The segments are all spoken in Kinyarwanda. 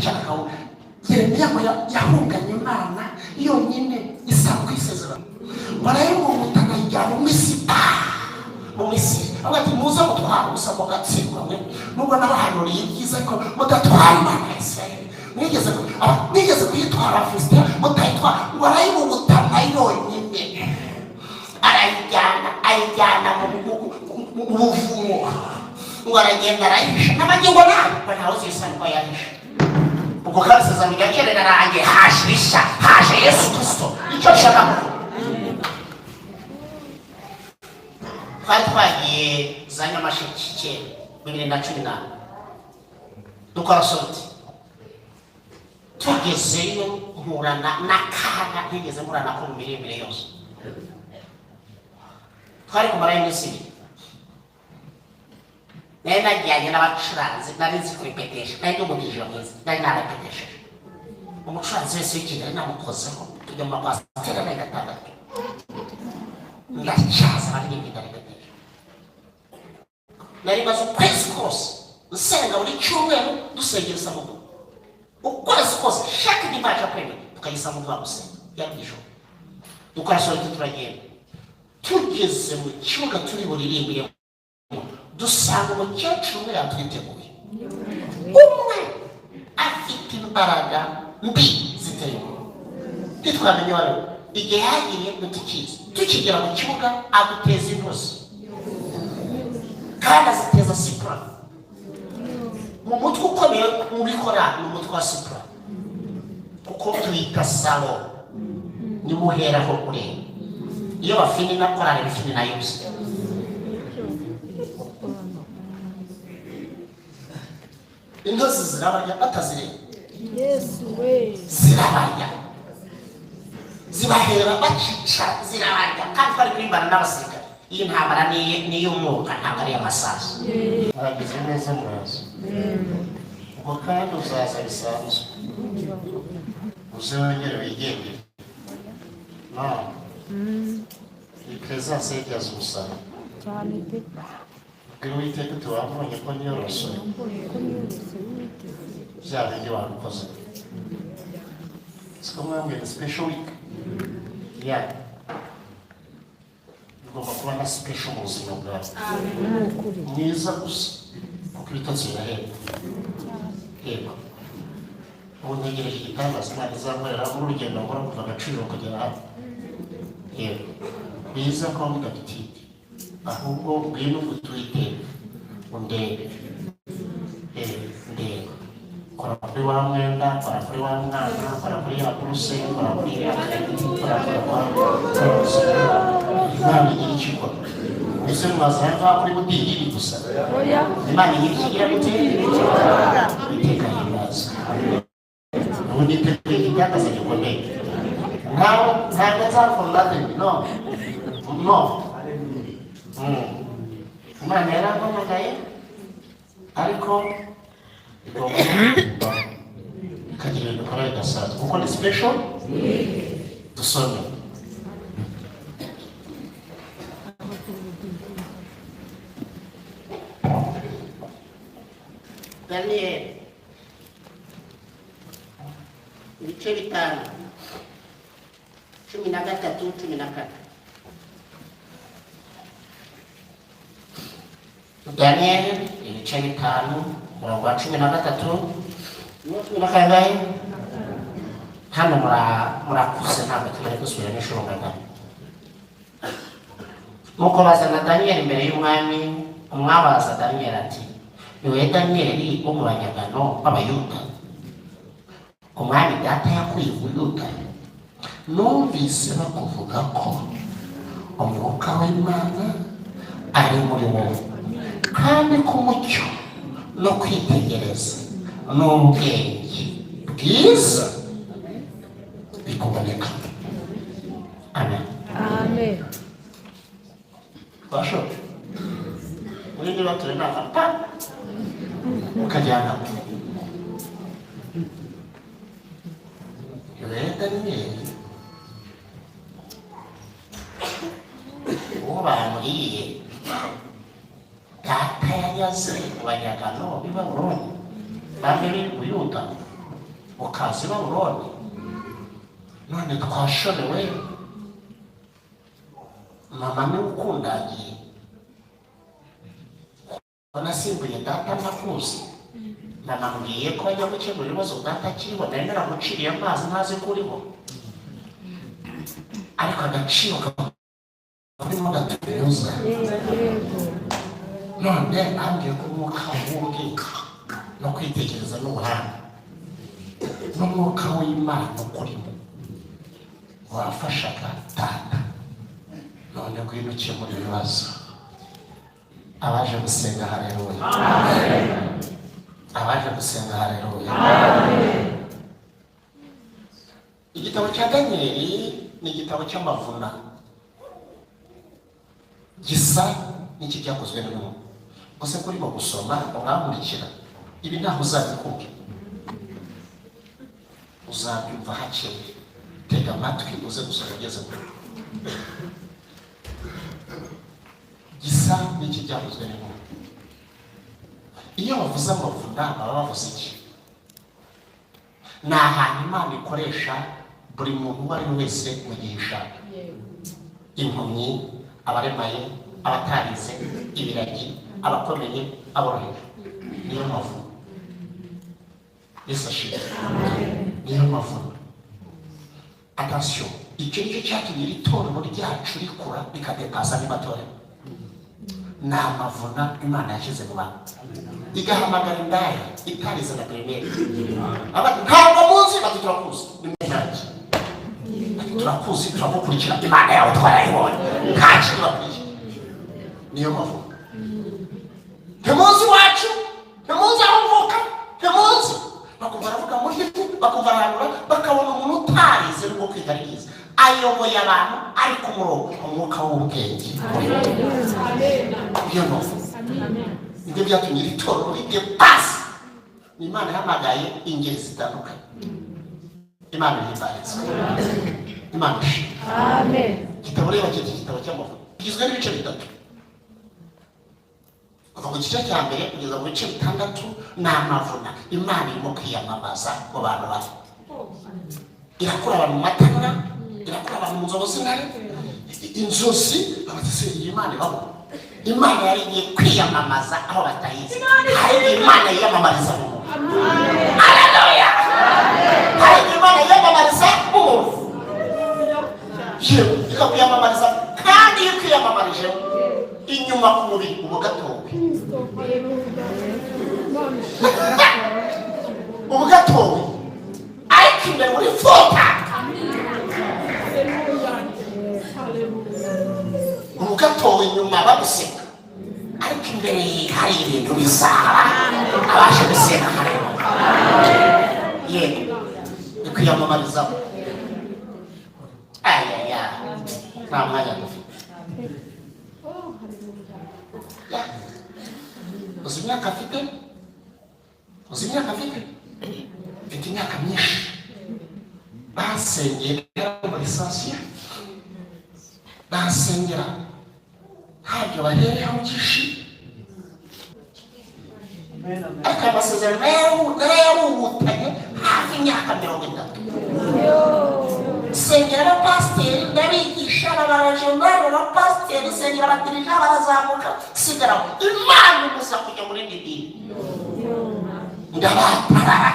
Cyarakawe Yeremiya ngo yahunganye Imana yonyine isanzwe isezerano, ngo arayibungutana, ayijyana mu Misipa, mu Misiri. Avuga ati: "Muze mutwara ubusa, mugatsindwa mwe, nubwo nabahanuriye ibyiza, ariko mudatwara Imana ya Isirayeli. Mwigeze kuyitwara Abafilisitiya, mutayitwara." Ngo arayibungutana yonyine, arayijyana, ayijyana mu buvumo. Ngo aragenda arayihisha n'amagingo nayo, ngo ntawe uzisana ko yahishe. Ubwo kandi isezerano rya kera rirarangiye, haje rishya, haje Yesu Kristo. Icyo nshaka kuvuga, twari twagiye za Nyamasheke kera 2010, dukora sortie. Tugezeyo mpurana n'akaga ntigeze mpura nako mu miririmbire yose. Twari kumarayo iminsi 2. Nari najyanye n'abacuranzi, nari nzi kurepetesha, nari ndi umu DJ mwiza, nari narepetesheje. Umucuranzi wese w'i Kigali namukozeho. Tujya mu makwasiteri ane gatandatu, ndacyaza abaririmbyi, ndarepetesha. Nari maze ukwezi kose nsenga buri cyumweru, dusengera isamudu ukwezi kose, chaque dimanche après tukayisamudu gusenga yari ijoro. Dukora sortie, turagenda. Tugeze mu kibuga turi buririmbiremo, dusanga umukecuru umwe yatwiteguye, umwe afite imbaraga mbi ziteye ubwoba, ntitwamenye uwo ari we. Igihe yagiriye ntitukizi. Tukigera mu kibuga aduteza intozi, kandi aziteza sipura mu mutwe ukomeye muri korali, ni umutwe wa sipura, kuko tuyita salo, niwo uheraho ureba iyo bafini na korali bifini na yose. Intozi zirabarya batazireba. Yesu we! Zirabarya, zibahera bacica, zirabarya. Kandi twari kurimbana n'abasirikare. Iyi ntambara ni iy'umwuka, ntabwo ari iy'amasasu. Muragize neza, muraza. Ubwo kandi uzaza bisanzwe, uze wongere wigendere. No iyi presence yibyaza umusaruro. Cyane pe. Bwira Uwiteka uti: "Wabonye ko niyorosoye Ko niyorosoye Uwiteka." Bya bindi wabikoze, siko mwambwiye ni special week ya ugomba kuba na special mu buzima bwawe. Ni ukuri. Mwiza gusa, kuko ibitotsi birahenda. Yego, ubu ntegereje igitangaza Imana izankorera muri urugendo nkora kuva Agaciro kugera hano. Yego, biza kuba mudafite, ahubwo ngwino utuwiteka undebe. Ndebe, kora kuri wa mwenda, kora kuri wa mwana, kora kuri ya buruse, kora kuri ya crédit, kora, kora, kora, kora ubuzima. Imana igira icyo ikora. Mbese mwaza aha ngaha kuri butiki gusa? Oya. Imana igira icyo igira gute? Iteka himbaza. Ubu niteguye igitangaza gikomeye. Ntabwo nzakunda. No, no. Imana yarampamagaye, ariko igomba no ikagira ibintu ikora bidasanzwe, kuko ni special. Dusome Daniel ibice 5, 13, 14. Daniel ibice 5, umurongo wa 13 na kangahe? Hano murakuze, ntabwo tugere dusubira n'inshuro ngana. Nuko bazana Daniyeli imbere y'umwami. Umwami abaza Daniyeli ati: "Ni wowe Daniyeli wo mu banyagano b'Abayuda, umwami data yakuye i Buyuda? Numvise bakuvuga ko umwuka w'Imana ari muri wowe, kandi ko umucyo no kwitegereza n'ubwenge bwiza bikuboneka." Amen. Amen. Twashoje muri niba turi nama pa ukajyana rero. Daniyeli uwo bambwiye data yanyaze mu banyagano b'i Babuloni, bamwe b'i Buyuda. Mukazi Babuloni, none twashorewe, mama niwe ukundagiye, ko nasimbuye data ntakuzi. Nanambwiye ko ajya gukemura ibibazo data akiriho. Nari naramuciriye amazi ntazi ko uriho, ariko agaciro karimo gatunyuza. Yego. None ambwiye ko umwuka w'ubwenge no kwitegereza n'ubuhanga n'umwuka w'Imana ukurimo wafashaga data, none ngwino ukemura ibibazo. Abaje gusenga, hareruya! Abaje gusenga, hareruya! Igitabo cya Daniyeli ni igitabo cy'amavuna, gisa n'iki Byakozwe n'Intumwa. Gusa kurimo gusoma umwamurikira, ibi ntaho uzabikura, uzabyumva hakeye. Tega amatwi uze gusoma ugeze kure. Gisa n'iki Byakozwe n'Intumwa. Iyo bavuze amavuna baba bavuze iki? Ni ahantu Imana ikoresha buri muntu uwo ari we wese mu gihe ishaka: impumyi, abaremaye, abatarize, ibiragi, abakomeye, aboroheje. Niyo mavuno. Yesu ashimwe. Niyo mavuno. Attention, icyo nicyo cyatumye iri torero ryacu rikura rikadepasa andi matorero. Ni amavuna Imana yashyize mu bantu, igahamagara indaya itarize na primaire. Ntabwo muzi. Bati: "Turakuzi, ni mwe." Bati: "Turakuzi, turagukurikira, Imana yawe twarayibonye." Nta kintu bakwiye. Niyo mavuno. Ntimuzi iwacu, ntimuzi aho mvuka, ntimuzi. Bakumva aravuga muri, bakumva arahanura, bakabona umuntu utarize n'ubwo kwiga ari byiza, ayoboye abantu, ari ku murongo, umwuka w'ubwenge. Niyo mpamvu nibyo byatumye iri torero ridepasa. Ni Imana yahamagaye ingeri zitandukanye. Imana ihimbarizwe, Imana ishimwe. Amen. Igitabo rero cyitwa igitabo cy'amavuta, kigizwe n'ibice bitatu. Kuva ku gice cya mbere kugeza mu bice bitandatu ni amavuna. Imana irimo kwiyamamaza mu bantu bayo, irakura abantu mu matanura, irakura abantu mu nzobo z'intare. Inzozi babatse, iyi Imana ibaho. Imana yari igiye kwiyamamaza aho batayizi. Hari igihe Imana yiyamamariza mu muntu. Haleluya! Hari igihe Imana yiyamamariza mu muntu, yewe ikakwiyamamariza. Kandi iyo ukwiyamamarije inyuma ku mubiri uba gatowe, uba gatowe, ariko imbere muri fota uba gatowe. Inyuma baguseka, ariko imbere hari ibintu bizaba. Abasha gusenga harimo yego ikwiyamamarizaho. Ayaya, nta mwanya dufite. Ya. Uzi imyaka afite? Uzi imyaka afite? Mfite imyaka myinshi. Basengeye muri sasiyo, bansengera ntabyo bahereyeho byinshi, ariko aya masezerano narayarubutanye hafi imyaka 30. Sengera abapasiteri, ndabigisha, babarajendari, abapasiteri, sengera abadirija, barazamuka, sigara Imana imuza kujya muri indi dini, ndabatarara.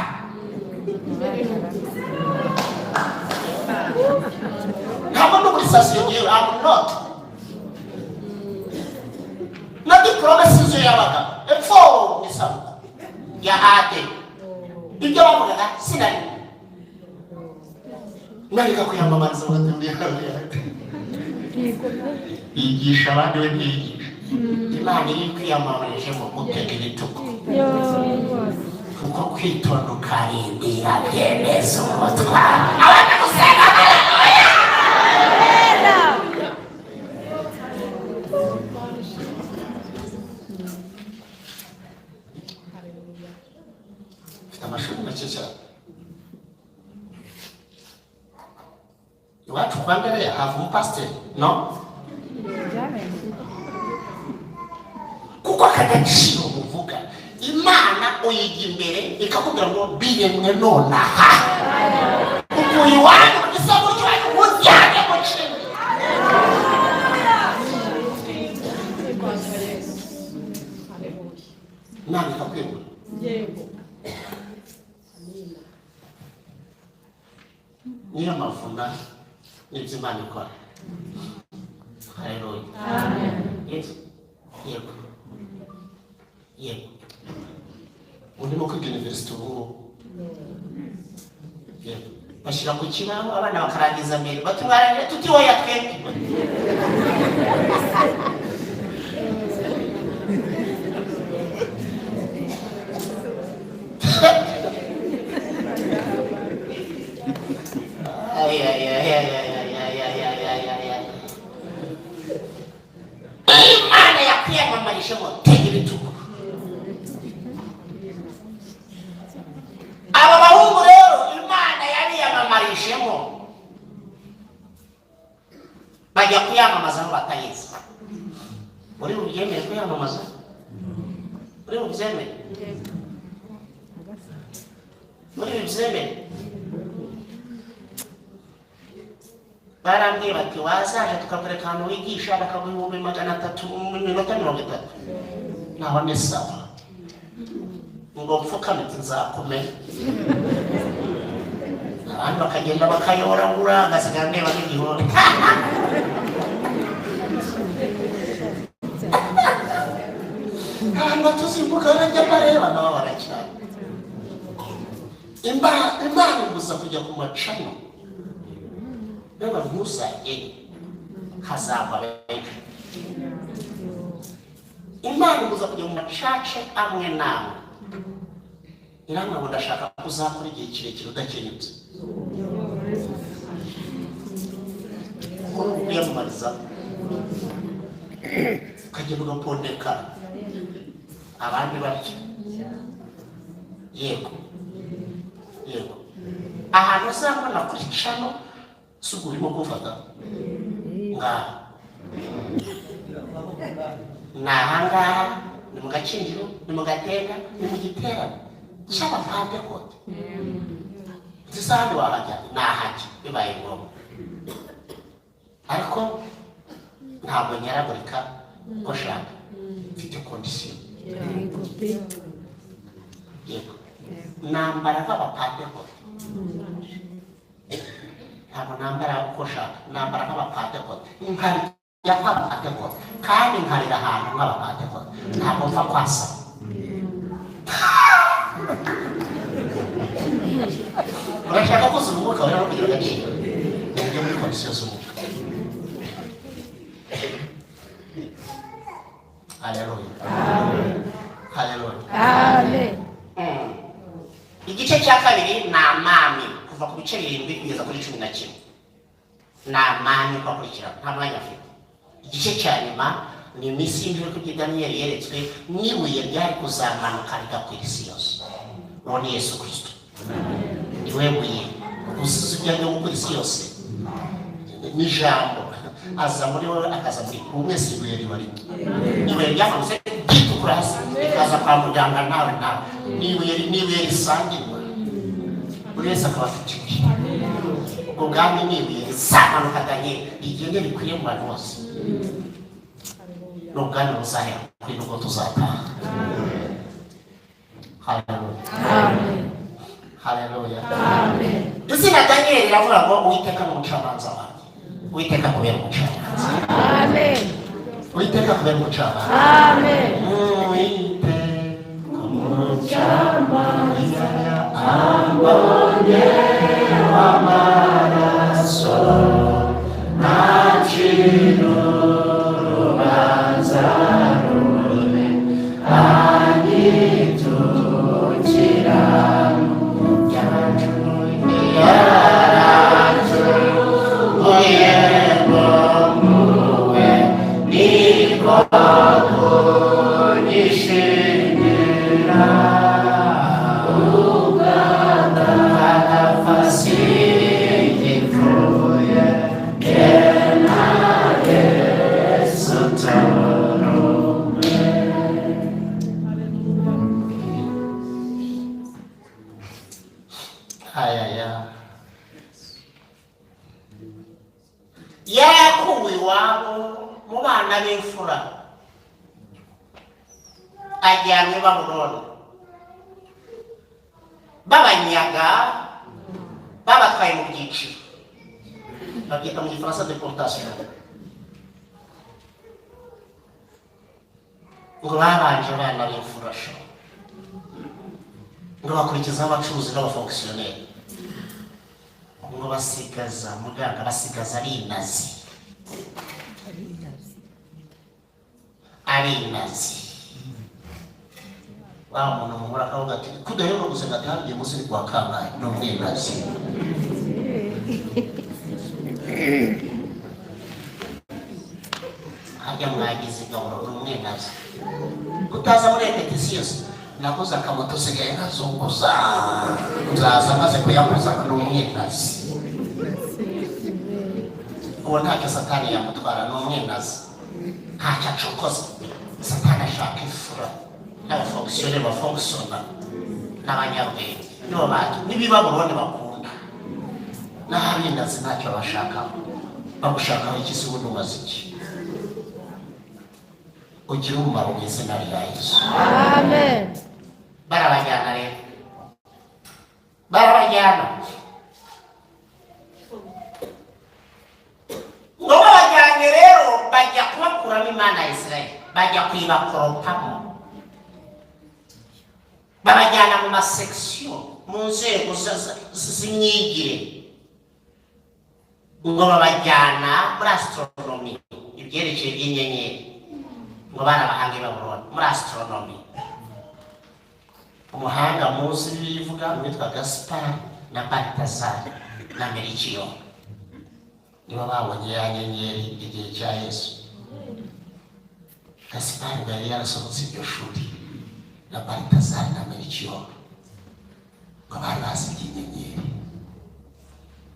Ntabwo ndi muri sasiyo ngewe, I'm not. Na diporome sizo yabaga epfo ni sabuko ya ade. Ibyo bavugaga sinari nareka kwiyamamariza. Yigisha abandi, we ntiyigisha. Imana iri kwiyamamarije mu gutega ibitugu, kuko kwitonda ukarindira byemeza umutwaro. Abana gusenga, haleluya! Mfite amashuri make cyane. Iwacu kwa mbere hava umupasiteri no kuko aka gaciro muvuga. Imana uyijya imbere, ikakubwira ngo biremwe nonaha, ukuye iwanyu mu gisambu cy'iwanyu, ujyane mu kindi. Rwanda Yesu. Haleluya. Imana ikakwemera. Yego. Niyo mavuna n'ibyo Imana ikora. Haleluya. Yes. Yego, yego, urimo kwiga university ubu ngubu. Yego, bashyira ku kibaho, abana bakarangiza mbere, bati mwarangije, tuti oya twebwe. Ay, ay, ay, ay, ay, ay, ay, ay, ay, ay, ay, ay. Imana yakwiyamamarije ngo tega ibitugu. Aba bahungu rero Imana yabiyamamarijemo, bajya kuyamamaza aho batayizi. Uri bubyemere kuyamamaza? Uri bubyemere? Uri bubyemere? Barambwiye bati wazaje tukakwereka ahantu wigisha, bakaguha 300,000 mu minota 30. Naho ni sawa, ngo mfukame nzakomera. Abandi bakagenda bakayoragura, ngasigara ndeba nk'igihori. Abantu batusimbuka barajya bareba, nabo cyane. Imana imbuza kujya ku macano. Rero ntuzajyeyo, hazagwa benshi. Imana imbuza kujya mu macace amwe n'amwe. Irambwira ngo ndashaka ko uzakora igihe kirekire udakenyutse, kuko ni ukwiyamamariza, ukagenda ugapondeka abandi barya. Yego, yego, ahantu uzabona kuri channel si ubwo urimo kuvuga ngaha, ni ahangaha, ni mu Gakinjiro, ni mu Gatenga, ni mu giterane cy'Abapantekote. Nzi ahandi wahajya, ni ahajya bibaye ngombwa, ariko ntabwo nyaragurika uko nshaka, mfite condition. Yego pe. Yego, nambara nk'Abapantekote, ntabwo nambara uko nshaka, nambara nk'Abapantekote, nkarya nk'Abapantekote, kandi nkarira ahantu nk'Abapantekote. Ntabwo mpfa kwasa. Urashaka kuzuza umwuka wera no kugira agaciro, ujye muri condition z'umwuka. Haleluya, haleluya. Amen. Igice cya kabiri ni amami, kuva ku bice 7 kugeza kuri 11 ni amami uko akurikirana, nta mwanya afite. Igice cya nyuma ni iminsi y'imperuka, ibyo Daniyeli yeretswe n'ibuye ryari kuzamanuka rigakwira isi yose. Uwo ni Yesu Kirisito, ni we buye uzize ujya gukora isi yose n'ijambo aza muri wowe, akaza muri buri wese. Ibuye riba rimwe, ibuye ryamanutse ritukura hasi rikaza kwa muganga. Nawe ni ibuye risangirwa, buri wese akaba afite ibuye. Ubwo bwami ni ibuye rizamanuka, Daniel, rigende rikwiriye mu bantu bose. Ni ubwami buzahera kuri nubwo tuzataha. Haleluya. Amen. Haleluya. Amen. Izina Daniel riravuga ngo Uwiteka ni umucamanza wanjye. Uwiteka kubera umucamanza. Amen. Uwiteka kubera umucamanza. Amen. Uwiteka umucamanza ambonye w'amaraso, ntacira urubanza rubi, anyitukira yarancuye ngo muwe, niko kunyishingira ugafasi gipfuye. Hayaya, yarakuwe iwabo mu bana b'imfura, ajyanwe i Babuloni, babanyaga, babatwaye mu byiciro, babyita mu Gifaransa déportation. Ngo babanje abana b'imfura sho, ngo bakurikizaho abacuruzi n'abafonkisiyoneri, ngo basigaza muganga, basigaza ari inazi, ari inazi. Wa muntu muhura akavuga ati kudaheruka gusenga, ati hagiye munsi ni kuwa kangahe? Ni umwinazi. Harya mwagize igaburo? Ni umwinazi. Kutaza muri répétition, nakoze akamoto, sigaye nkazunguza, nzaza maze kuyakuza. Ni umwinazi. Uwo ntacyo Satani yamutwara, ni umwinazi, ntacyo acokoza. Satani ashaka imfura n'abafonkisiyoneri bafonkisiyona n'abanyabwenge, nibo bantu n'ibibabuloni bakunda. Naho abinazi ntacyo bashakaho. Bagushakaho iki se? Ubundi umaze iki? Ugira umumaro mu izina rya Yesu. Amen. Barabajyana rero, barabajyana. Ngo babajyanye rero, bajya kubakuramo Imana ya Israel, bajya kuyibakoropamo, babajyana mu masekisiyo, mu nzego z'imyigire. Ngo babajyana muri astronomy, ibyerekeye by'inyenyeri. Ngo bari abahanga i Babuloni muri astronomy. Umuhanga muzi bivuga witwa Gaspar na Baltazar na Melichiyo, nibo babonye ya nyenyeri igihe cya Yesu. Gaspar ngo yari yarasohotse iryo shuri, na Baltazar na Melichiyo, ngo bari bazi iby'inyenyeri.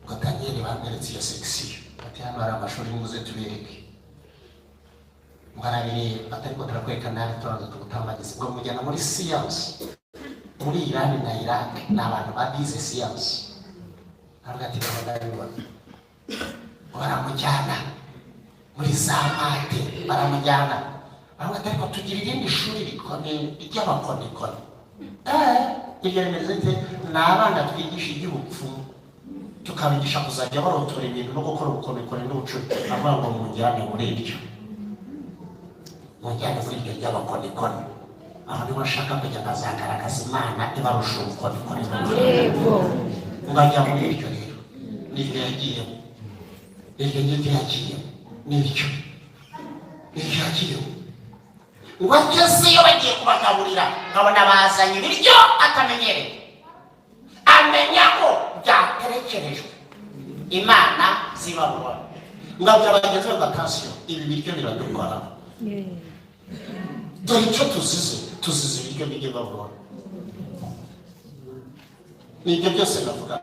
Ngo Daniyeli bamweretse iyo sekisiyo, ati hano hari amashuri, muze tubereke. Ngo arabireba, atari ko turakwereka nawe, turaza tugutambagize. Ngo mujyana muri siyansi muri Irani na Iraq, ni abantu babize siyansi. Aravuga ati ndabona, ndabibona. Ngo baramujyana muri za maths, baramujyana, baravuga ati ariko tugira irindi shuri rikomeye ry'abakonikoni. Iryo rimeze rite? Ni abana twigisha iby'ubupfumu, tukabigisha kuzajya barotora ibintu no gukora ubukonikoni n'ubucuti. Avuga ngo mujyane muri iryo, mujyane muri iryo ry'abakonikoni, aho niho nshaka kujya, nkazagaragaza Imana ibarusha ubukonikoni. Yego. Ngo ajya muri iryo rero, niryo yagiyemo, iryo ngiryo yagiyemo, niryo yagiyemo. Ngo agezeyo, bagiye kubagaburira, nkabona bazanye ibiryo atamenyereye, amenya ko byaterekerejwe imana zibabura. Ngo abwira bagenzi be ngo attention, ibi biryo biradukora, dore icyo tuzize, tuzize ibiryo bijye babura. Ni ibyo byose navuga,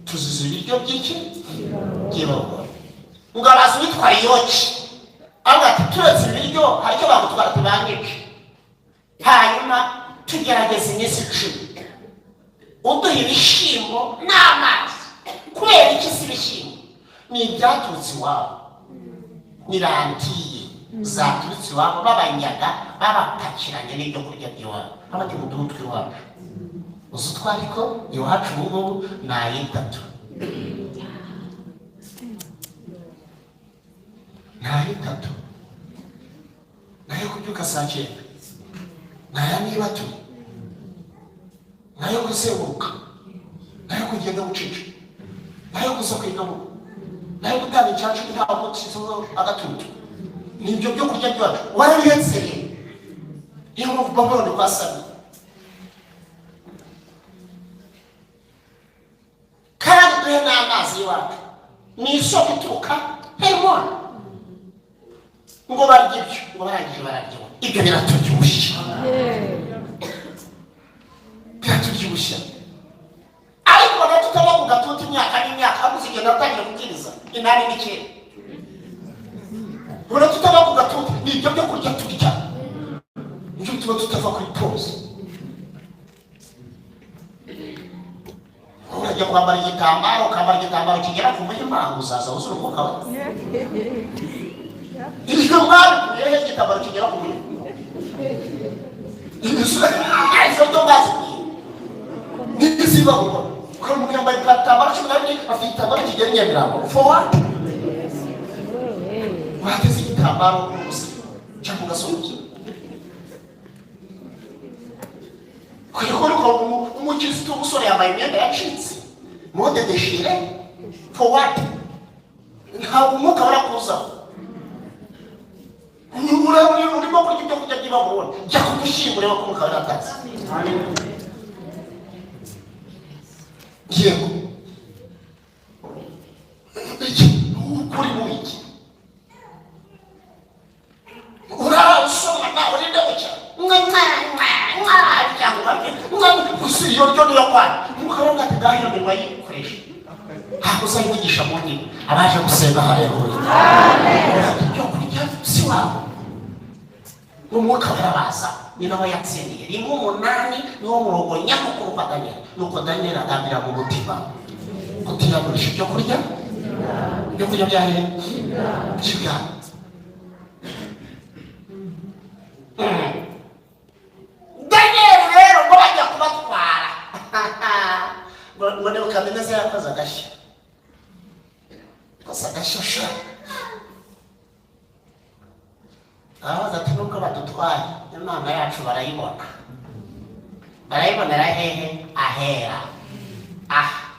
tuzize ibiryo by'iki? By'ibabura. Ngo abaza uwitwa Yoki, avuga ati turetse ibiryo hari icyo bagutwara? Tubangice, hanyuma tugerageza iminsi 10, uduha ibishyimbo n'amazi. Kubera iki si ibishyimbo? Ni ibyaturutse iwabo, ni lentilles zaturutse iwabo, babanyaga, babapakiranye n'ibyo kurya by'iwabo. Abati muduhe utw'iwacu. Uzi utwo ariko iwacu ubu ngubu ni ay'itatu, ni ay'itatu, ni ayo kubyuka saa 9, ni aya nibatu, ni ayo kuzenguruka, ni ayo kugenda bucece, ni ayo kuza kwigabura, ni ayo gutanga icyacu, ntabwo dushyizeho agatutu. Ni ibyo byo kurya byacu warabihetseye. Niyo mpamvu Babuloni rwasamye. Kandi duhe n'amazi y'iwacu, ni isoko ituruka Herimoni. Ngo barya ibyo, ngo barangije bararyoha, ibyo biraturyoshya, biratubyibushya. Ariko na tutaba ku gatuti imyaka n'imyaka, ahubwo uzigenda utangira kubwiriza 89, ubona tutaba ku gatuti. Ni ibyo byo kurya turya, nibyo bituma tutava kuri pause. Kujya kwambara igitambaro, ukambara igitambaro kigera ku muhima, uzaza wuzura umwuka we. Iryo mwabikuye he, igitambaro kigera ku muhima? Izo byo mwazikuye ntiziba gukora. Ukabona umuntu yambaye igitambaro 12, afite igitambaro kigera i Nyamirambo. For what? Wateze igitambaro ubusa cyangwa ugasohoka kuyikora. Umukirisitu w'umusore yambaye imyenda yacitse, mode déchirée. For what? Ntabwo umwuka warakuzaho. Urimo kurya ibyo kurya by'ibabuloni. Jya kugushyingura, urebe ko umwuka warataze. Yego, iki ukuri mu iki urara usoma nawe urinde gucya mwa mwa mwa mwa cyangwa mwa gusa. Iyo ryo niyo kwana umwuka waravuga ati ngaho iyo minwa yikoresha, ntabwo uzayivugisha mu ndimi. Abaje gusenga, haleluya! Ibyo kurya si wabo, umwuka warabaza. Ni naho yatsindiye 1:8, niwo murongo nyamukuru kwa Daniel. Nuko Daniel agambira mu mutima kutiyandurisha ibyo kurya bya hehe? By'ibwami. Daniel rero ngo bajya kubatwara, ngo Nebukadineza yakoze agashya, yakoze agashya sha. Arabaza ati: "Nubwo badutwaye, Imana yacu barayibona? Barayibonera hehe? Ahera aha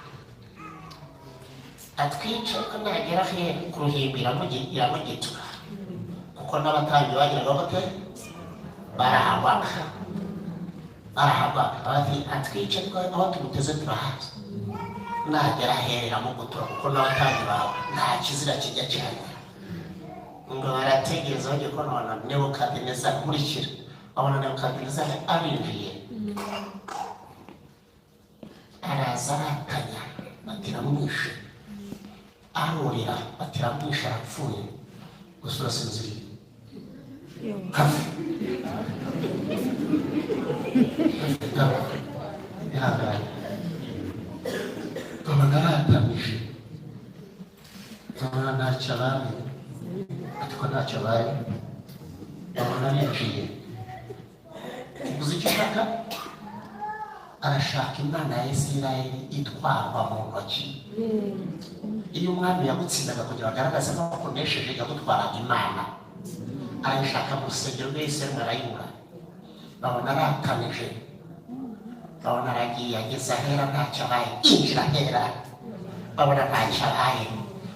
atwica, ariko nagera hehe ku ruhimbi iramugitura." Kuko n'abatambyi bagiraga bate? Barahagwaga, barahagwaga. Bati: "Atwice, ariko aho tumuteze turahazi, nagera ahera iramugutura, kuko n'abatambyi bawe nta kizira kijya kihagera." Ngo barategereza, bagiye kubona babona Nebukadineza. Nkurikira, babona Nebukadineza arinjiye, araza aratanya. Bati: "Ramwishe." Arurira, bati: "Ramwishe, arapfuye." Gusa urasinziriye hafi ihangane. Babona aratamije, babona ntacyo abaye, ariko ntacyo abaye. Babona arinjiye. Uzi icyo ushaka? Arashaka Imana ya Isirayeli itwarwa mu ntoki. Iyo umwami yagutsindaga, kugira ngo agaragaze ko akunesheje, yagutwaraga Imana. Arayishaka mu rusengero rw'Isirayeli, arayibura. Babona aratamije, babona aragiye, ageze ahera ntacyo abaye, yinjira ahera, babona ntacyo abaye.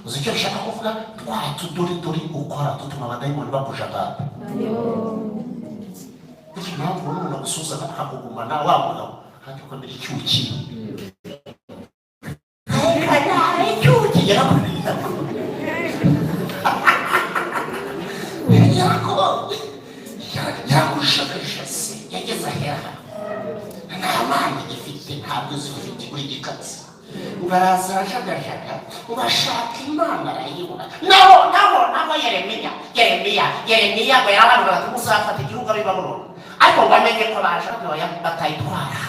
Uzi icyo bishaka kuvuga? Twa tuduriduri ukora dutuma abadayimoni bakujagata. Bityo impamvu ubona umuntu agusuhuza akakugumana, wa mugabo akagukomera icyuki, icyuki yarakushakashase. Yageze ahera nta mana gifite, ntabwo uzi ufite buri gikatsi. Ngo araza arajagajaga, ngo ashaka Imana arayibura. Naho Yeremiya ngo yarabanuraga ati: "Muzafata igihugu ab'i Babuloni." Ariko ngo amenye ko baje batayitwara.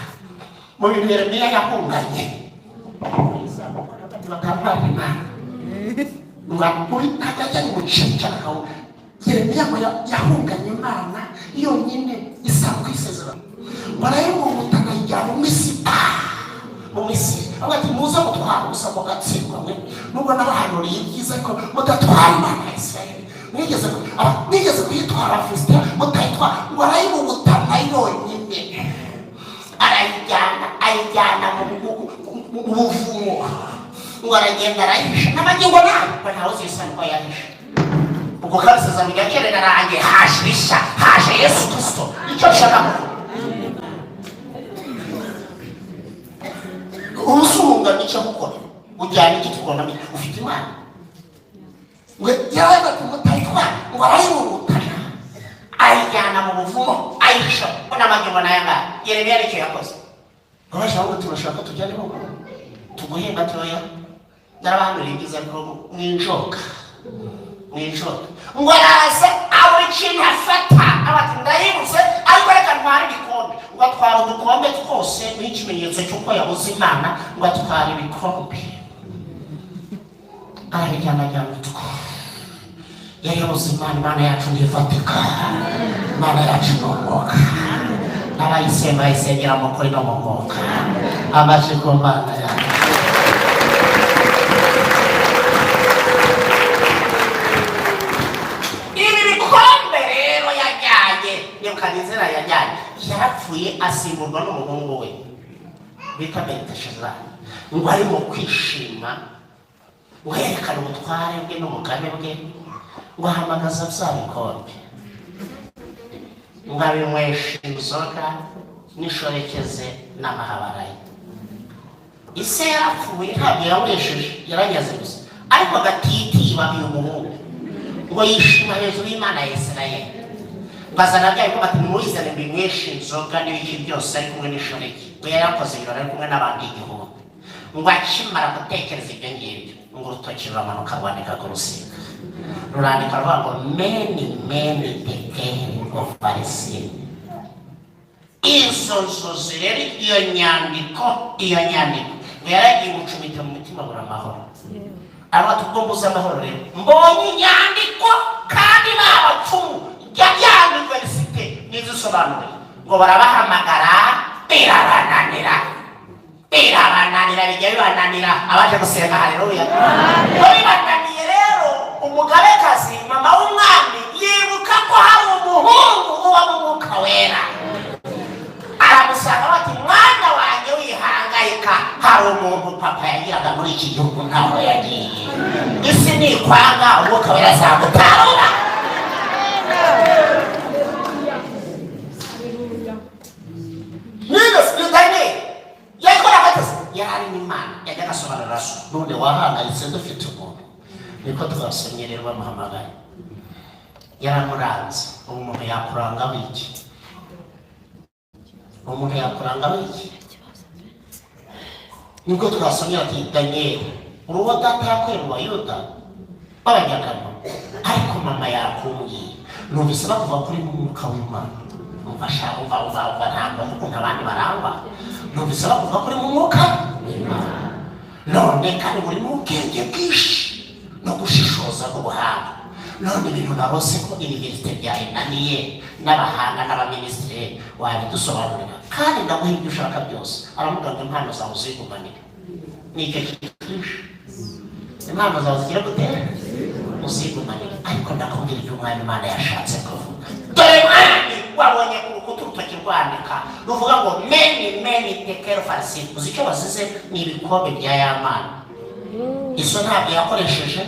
Mu bintu Yeremiya yahunganye, batantwara Imana. Ngo uri ntabwo ajya mu cyane. Yeremiya ngo yahunganye Imana yonyine isanzwe isezerano, ngo arayihungutana, ayijyana mu Misipa, mu Misiri. Avuga ati: "Muze mutwara ubusa, mugatsindwa mwe. Nubwo nabahanuriye ibyiza, ariko mudatwara Imana ya Isirayeli. Mwigeze kuyitwara Abafilisitiya, mutayitwara." Ngo arayibubutana yonyine, arayijyana, ayijyana mu buvumo. Ngo aragenda arayihisha n'amagingo nawe, ngo ntawe uzisana ko yahisha. Ubwo kandi isezerano rya kera rirarangiye, haje rishya, haje Yesu Kristo. Icyo nshaka kuvuga, urusunga nicyo gukora ujyana iki? Tukubona ufite Imana. Ngo yaravuga ati: "Mutayitwara." Ngo arayihutana, ayijyana mu buvumo, ayihisha ko n'amagingo n'aya ngaya. Yeremiya nicyo yakoze. Ngo bashaka ngo turashaka tujyane mu tuguhe gatoya. Narabahanuriye ibyiza, ariko mwinjoka, mwinjoka. Ngo araza abura ikintu afata, aba ati: "Ndayibuze, ariko reka ntware ibikombe." Ngo atwara udukombe twose nk'ikimenyetso cy'uko yabuze Imana. Ngo atwara ibikombe, arabijyana, ajyana utwo yari yabuze Imana. Imana yacu ntifatika, Imana yacu ni umwuka. N'abayisenga bayisengera mu kuri no mu mwuka. Amashyi ku Mana yacu. Ibi bikombe rero yajyanye, Nebukadinezari yajyanye, yarapfuye, asimburwa n'umuhungu we bita Beliteshazari. Ngo arimo kwishima, ngo yerekane ubutware bwe n'umugabe bwe, ngo ahamagaza bya bikombe, ngo abinywesha inzoga n'inshoreke ze n'amahabara ye. Ise yarapfuye, ntabwo yanywesheje, yaranyaze gusa. Ariko agatitiba uyu muhungu, ngo yishima hejuru y'Imana ya Isirayeli. Ngo azana bya bikombe, ati: "Nimuzane mbinyweshe inzoga n'ibiki byose," ari kumwe n'inshoreke. Ngo yari yakoze ibirori ari kumwe n'abandi 1000. Ngo akimara gutekereza ibyo ngibyo, ngo urutoki ruramanuka, rwandika ku rusiga, rurandika ruvuga ngo: "Mene mene tekeli ufarisini." Izo nzozi rero, iyo nyandiko ngo yaragiye gucumita mu mutima, bura amahoro. Aravuga ati: "Ubwo mbuze amahoro rero, mbonye inyandiko, kandi b'abapfumu ya université n'izisobanuye." Ngo barabahamagara, birabananira, birabananira, bijya bibananira. Abaje gusenga, haleluya! Ngo bibananiye rero, umugabekazi, mama w'umwami, yibuka ko hari umuhungu uba mu Mwuka Wera. Aramusanga bati: "Mwana wanjye, wihangayika, hari umuntu papa yagiraga muri iki gihugu, ntaho yagiye. Isi nikwanga, Umwuka Wera azagutarura." Haleluya. Nigeze ni Daniyeli yakoraga ateze, yari ari n'Imana, yajyaga asobanurira so. None wahangayitse, dufite umuntu. Niko twasomye rero, bamuhamagaye yaramuranze. Ubu umuntu yakurangaho iki? Umuntu yakurangaho iki? Nibwo twasomye ati: "Daniyeli, uruwo data yakorera mu Bayuda b'abanyagano, ariko mama yakumbwiye, numvise bakuva kuri mu mwuka w'Imana." Umva sha, umva, umva, umva, ntabwo ukuntu abandi barangwa. Numvise bakuvuga kuri mu mwuka w'Imana, none kandi muri mu bwenge bwinshi no gushishoza n'ubuhanga. None ibintu narose, ko université byayinaniye n'abahanga n'abaminisitiri, wabidusobanurira, kandi ndaguha ibyo ushaka byose. Aramubwira ngo: "Impano zawe uzigumanire." Nicyo kitwishe. "Impano zawe zigira gute? Uzigumanire. Ariko ndakubwira ibyo Umwami Imana yashatse kuvuga. Dore mwami, wabonye ku rukuta urutoki rwandika ruvuga ngo: mene mene tekelo ufarisini." Uzi icyo bazize? Ni ibikombe bya ya mana iso ntabwo yakoresheje,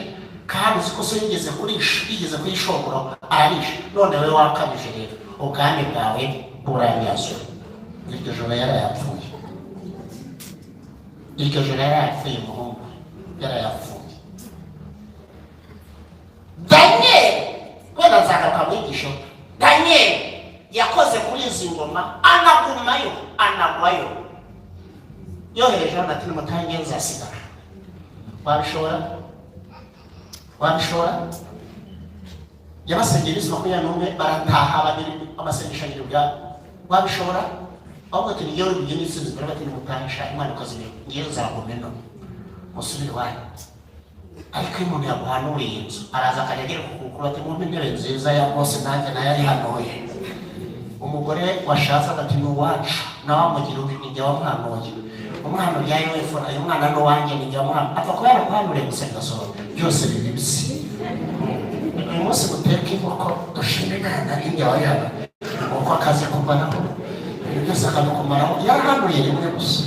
kandi uzi ko so yigeze kurisha, yigeze kuyishongora ararisha. None we wakabije rero, ubwami bwawe buranyazwe. Iryo joro yarayapfuye, iryo joro yarayapfuye, umuhungu yarayapfuye. Daniyeli, wenda nzagaruka mu nyigisho, Daniyeli yakoze kuri izi ngoma, anagumayo, anagwayo. Yohereje hano ati: "Nimutange, nzasigara." Wabishobora? Wabishobora? Yabasengera iminsi 21, barataha, bagira amasengesho abiri ubwabo. Wabishobora? Ahubwo ati: "Ngewe bugeni n'intsinzi." Mbere bati: "Nimutahisha, Imana ikoze ibintu, ngewe nzaguma ino, musubire iwanyu." Ariko iyo umuntu yaguhanuriye inzu, araza akajya agera ku kuguru ati: "Mumpe intebe nziza ya bose." Nanjye nayo arihanuye. Umugore washatse ati: "Ni uwacu." Nawe amugira ubi: "Ni jye wamuhanuye umwana ubyaye wefura, uyu mwana ni uwanjye, ni jye wamuhanuye." Apfa kuba yaraguhanuriye gusa, bigasohoka byose bibibye. Uyu munsi muteka inkoko, dushima Imana, ni jye wayihanuye. Inkoko akazi kumaraho ibintu byose, akabikumaraho. Yarahanuye rimwe gusa,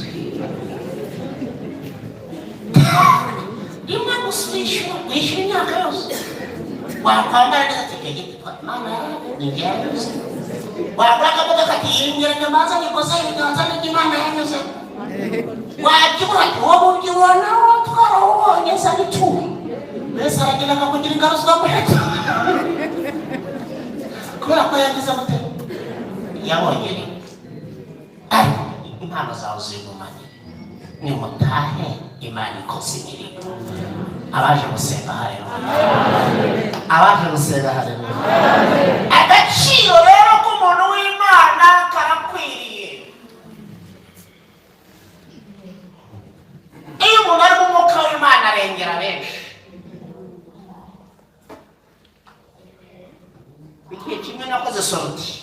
rimwe gusa, wishyura, wishyura imyaka yose. Wakwambara neza ati: "Giti Imana ni jye yanyuze." Wagura akamodoka ati: "Yingereke mbanza nikoze ibiganza n'ibyo Imana yanyuze." Wabyibuha ati: "Wowe ubyibuha nawe twarawubonye, sa n'ituro." Mbese aragenda akakugira ingaruka muheto, kubera ko yagize gute? Yabonye rimwe. Ariko impano zawe zigumanye, nimutahe, Imana ikoze imirimo. Abaje gusenga, haleluya! Abaje gusenga, haleluya! Agaciro rero k'umuntu w'Imana karakwiriye. Arengera benshi. Igihe kimwe nakoze sortie,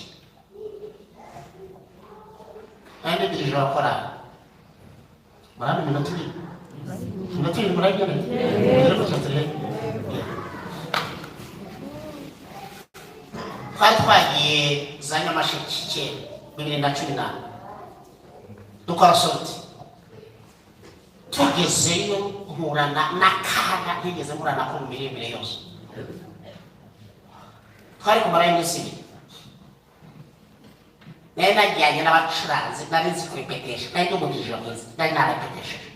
nari ntegereje abakorari. Murabona iminota 2, iminota 2 murayibona. Tugere. Twari twagiye za Nyamasheke kera 2014, dukora sortie. Tugezeyo mpurana n'akaga ntigeze mpura nako mu miririmbire yose. Twari kumarayo iminsi 2. Nari najyanye n'abacuranzi, nari nzi kurepetesha, nari ndi umudije mwiza, nari narepetesheje.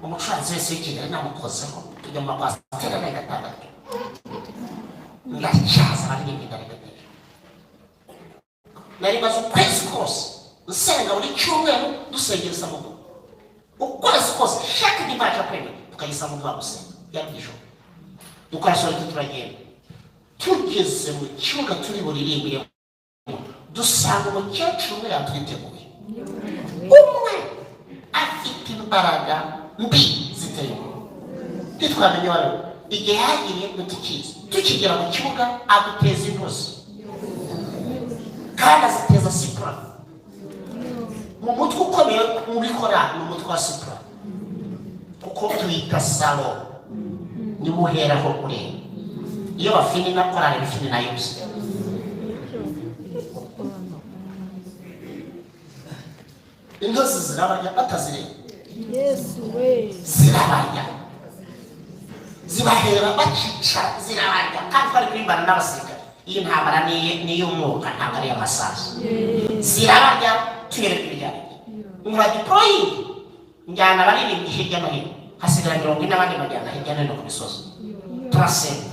Umucuranzi wese w'i Kigali namukozeho, tujya mu makwasiteri ane gatandatu, ndacyaza abaririmbyi, ndarepetesha. Nari maze ukwezi kose nsenga buri cyumweru, dusengera Isamudu ukwezi kose, chaque dimanche après tukajya Isamudu gusenga. Byari ijoro, dukora sortie, turagenda. Tugeze mu kibuga turi buririmbire, dusanga umukecuru umwe yatwiteguye, umwe afite imbaraga mbi ziteye ubwoba, ntitwamenye uwo ari we. Igihe yagiriye ntitukizi. Tukigera mu kibuga aduteza intozi, kandi aziteza sipura mu mutwe ukomeye muri korali. Ni umutwe wa sipura kuko tuwita salo, niwo uheraho ureba iyo bafini na korali bifini na yose. Intozi zirabarya batazireba. Yesu we. Zirabarya, zibahera bacica, zirabarya. Kandi twari kurimbana n'abasirikare. Iyi ntambara ni iy'umwuka, ntabwo ari iy'amasasu. Zirabarya, tuyereka ibijyanye. Nkora deploying, njyana abaririmbyi hirya no hino, hasigara 40, abandi bajyana hirya no hino ku misozi. Turasenga,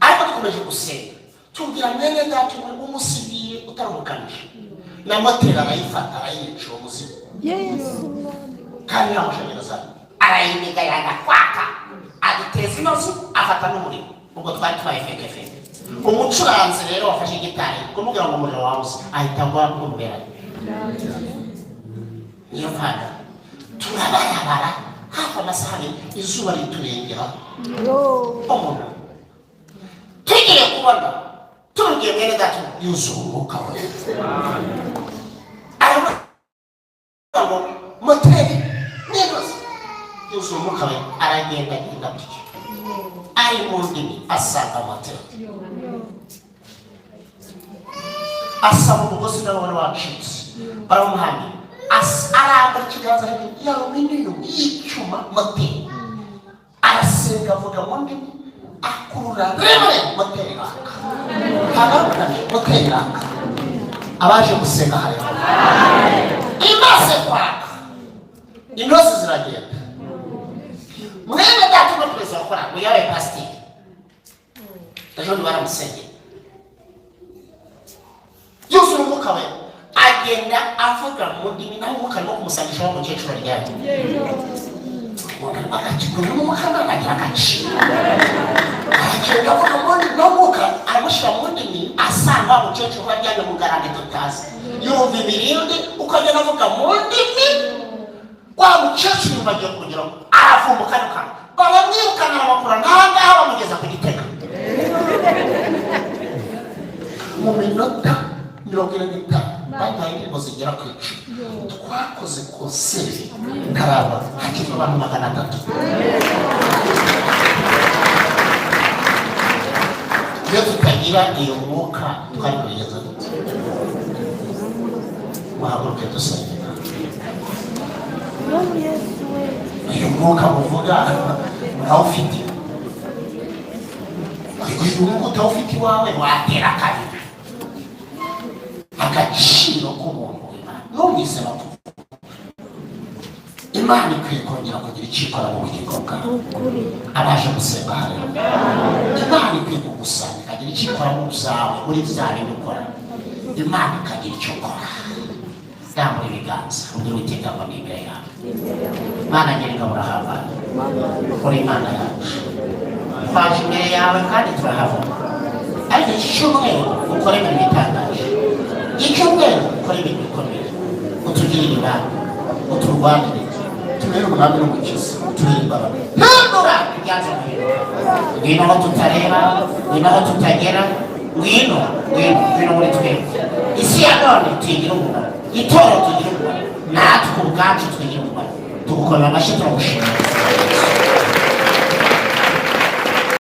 ariko dukomeje gusenga tubwira mwene data umwe w'umusivile utarumukanije, na moteri arayifata, arayica uwo muzigo. Yesu Mwami. Kandi nta mashanyarazi ahari. Arayiniga yanga kwaka, aduteza intozi, afata n'umuriro. Ubwo twari tubaye feke feke. Umucuranzi rero wafashe gitari, kumubwira ngo umuriro wabuze, ahita agwa nk'umuberanye. Niyo mpamvu turabarabara hafi amasaha 2, izuba riturengeraho. Yo. Umuntu tugiye kubona, tubibwiye mwene data, yuzuye umwuka we, aravuga ngo moteri n'intozi. Yuzuye umwuka we, aragenda agenda gutyo ari mu ndimi, asanga moteri, asaba umugozi nawe wari wacitse, barawumuhambira. Arambura ikiganza hejuru ya aluminium y'icyuma moteri, arasenga, avuga mu ndimi, akurura rimwe, moteri iraka. Ntabwo ari umunaniro, moteri iraka. Abaje gusenga hariho imaze kwaka, intozi ziragenda. Mwene data no perezida wa korali ngo yabaye pasiteri ejo bundi, baramusengera, yuzuye umwuka we, agenda avuga mu ndimi, naho umwuka arimo kumusangisha wa mukecuru aryamye. Agaciro n'umwuka agira agaciro, aragenda avuga mu ndimi, n'umwuka aramushyira mu ndimi, asanga wa mukecuru aryamye mu garambi tutazi. Yumva ibirindi uko agenda avuga mu ndimi. Wa mukecuru yumva agiye kugeraho, aravumbuka arirukanka, baramwirukana, arabakura n'ahangaha, bamugeza ku Gitega mu minota 45. Baduhaye indirimbo zigera ku 10. Twakoze concert ntaraba, hakizwa abantu 300. Iyo tutagira iyo mwuka twari kubigeza dute? Muhaguruke dusenge. Yo Yesu we. Uyu mwuka muvuga murawufite? Uyu mwuka utawufite iwawe watera kabiri. Agaciro k'umuntu w'Imana, numvise bakuvuga, Imana ikwiye kongera kugira icyo ikora mu bugingo bwawe. Ukuri. Abaje gusenga hano, Imana ikwiye kugusanga ikagira icyo ikora mu byawe, muri bya bindi ukora, Imana ikagira icyo ukora. Rambura ibiganza, ubwira Uwiteka ngo ni imbere yawe. Mana Nyiringabo, urahambaye, uri Imana yacu. Twaje imbere yawe kandi turahabona, ariko iki cyumweru ukore ibintu bitangaje, iki cyumweru ukore ibintu bikomeye, utugirire ibanga, uturwanire. Tubere umwami n'umukiza, tubere imbaraga. Hindura ibyanze guhinduka. Ngwino aho tutareba, ngwino aho tutagera, ngwino, ngwino, ngwino muri twebwe. Isi ya none tuyigire umumaro, itorero tugire umumaro, natwe ubwacu twigire umumaro. Tugukomera amashyi, turagushimira.